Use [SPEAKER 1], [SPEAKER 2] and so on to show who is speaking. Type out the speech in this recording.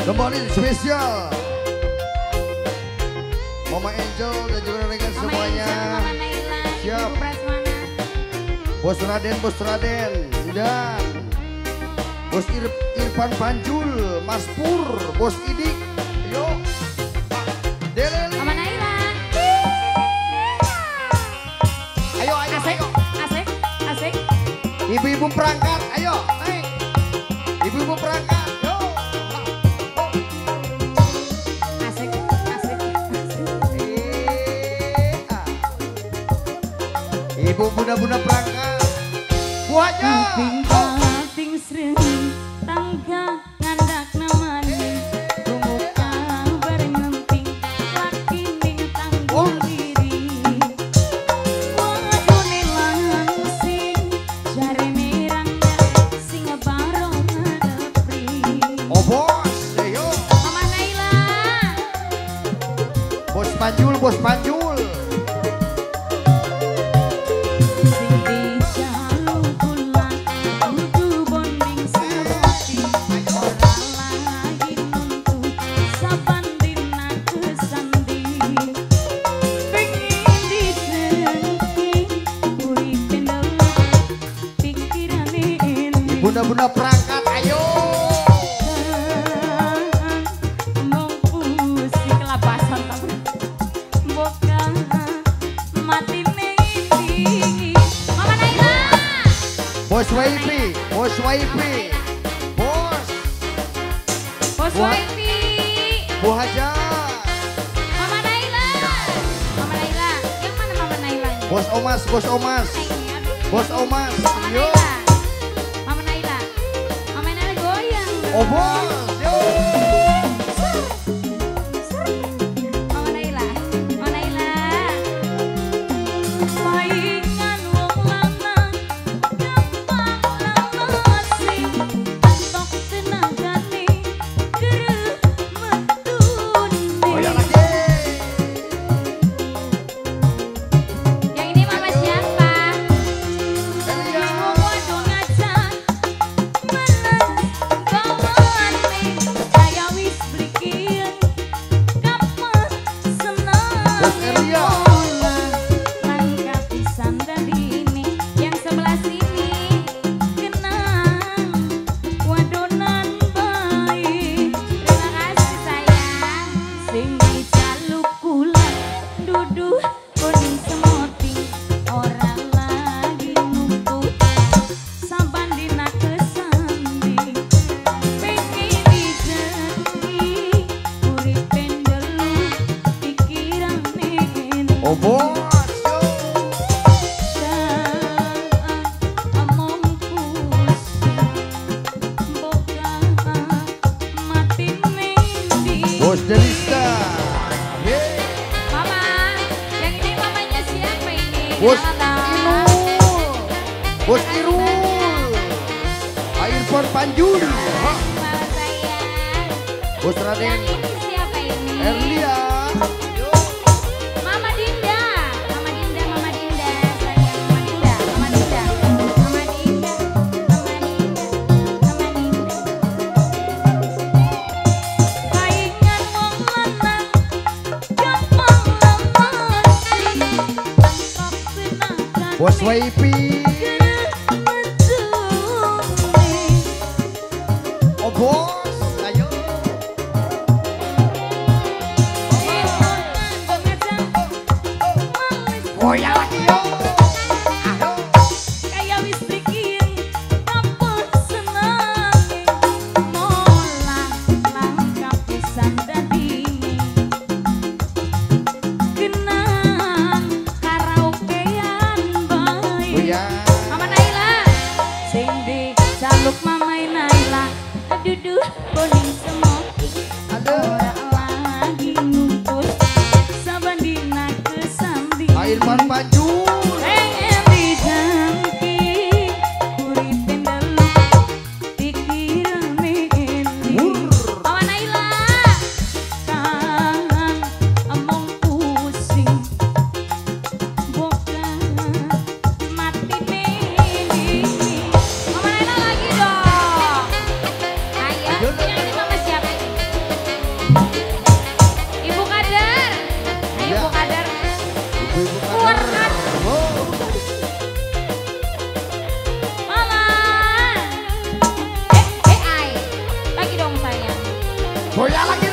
[SPEAKER 1] Kembali spesial Mama Angel dan juga rekan semuanya.
[SPEAKER 2] Angel, Mama Naila,
[SPEAKER 1] siap.
[SPEAKER 2] Ibu Prasmana.
[SPEAKER 1] Bos Raden, Bos Raden dan Bos Irfan Panjul, Mas Pur, Bos Idik. Yo. Deleli.
[SPEAKER 2] Mama Naila.
[SPEAKER 1] Ayo, ayo,
[SPEAKER 2] asik,
[SPEAKER 1] ayo.
[SPEAKER 2] Asik, asik.
[SPEAKER 1] Ibu-ibu perangkat, ayo, naik. Ibu-ibu perangkat, yo.
[SPEAKER 2] Asik, asik, asik.
[SPEAKER 1] Ibu bunda-bunda perangkat. Buahnya.
[SPEAKER 2] Ting sering tangga ngandak namanya. Rumuka bareng laki ning tanggung diri. Wadone langsing jare mirangnya sing bareng ngadepri.
[SPEAKER 1] Oh bos, ayo.
[SPEAKER 2] Mama Naila.
[SPEAKER 1] Bos Panjul, Bos Panjul. Bunda-bunda perangkat, ayo.
[SPEAKER 2] Mama Naila.
[SPEAKER 1] Bos WIP, Bos WIP, Bos.
[SPEAKER 2] Bos WIP.
[SPEAKER 1] Bu Hajar.
[SPEAKER 2] Mama Naila. Mama Naila, yang mana Mama Naila?
[SPEAKER 1] Bos Omas, Bos Omas. Bos Omas, yo. Oh bos, yo.
[SPEAKER 2] Mama Naila, Mama Naila. Paingan wong lanang gampang lalasi, entok tenagane gereh metune.
[SPEAKER 1] Goyang lagi.
[SPEAKER 2] Yang ini mama siapa?
[SPEAKER 1] Oh bos, yo. Bos Delista.
[SPEAKER 2] Mama, yang ini mamanya siapa ini?
[SPEAKER 1] Bos Irul, Bos Irul, Irfan Panjul. Bos Raden.
[SPEAKER 2] Yang ini siapa ini?
[SPEAKER 1] Erlia.
[SPEAKER 2] Mama Dinda, Mama Dinda, Mama Dinda, sayang Mama Dinda, Mama Dinda, Mama Dinda, Mama Dinda, Mama Dinda. Paingan wong lanang gampang lalasi, entok tenagane.
[SPEAKER 1] Bos WIP. Oh bos, ayo. Goyang lagi yo. Ayo.
[SPEAKER 2] Kaya wis bikin apa senange molah langkah pisan dadine kenang karaokean bae. Mama Naila sing dijaluk Mama Naila duduh kuning semoki ora lagi nuntut saban dina kesandi.
[SPEAKER 1] Irfan Panjul.
[SPEAKER 2] Berkat. Mama. Ai. Lagi dong sayang.
[SPEAKER 1] Goyang lagi.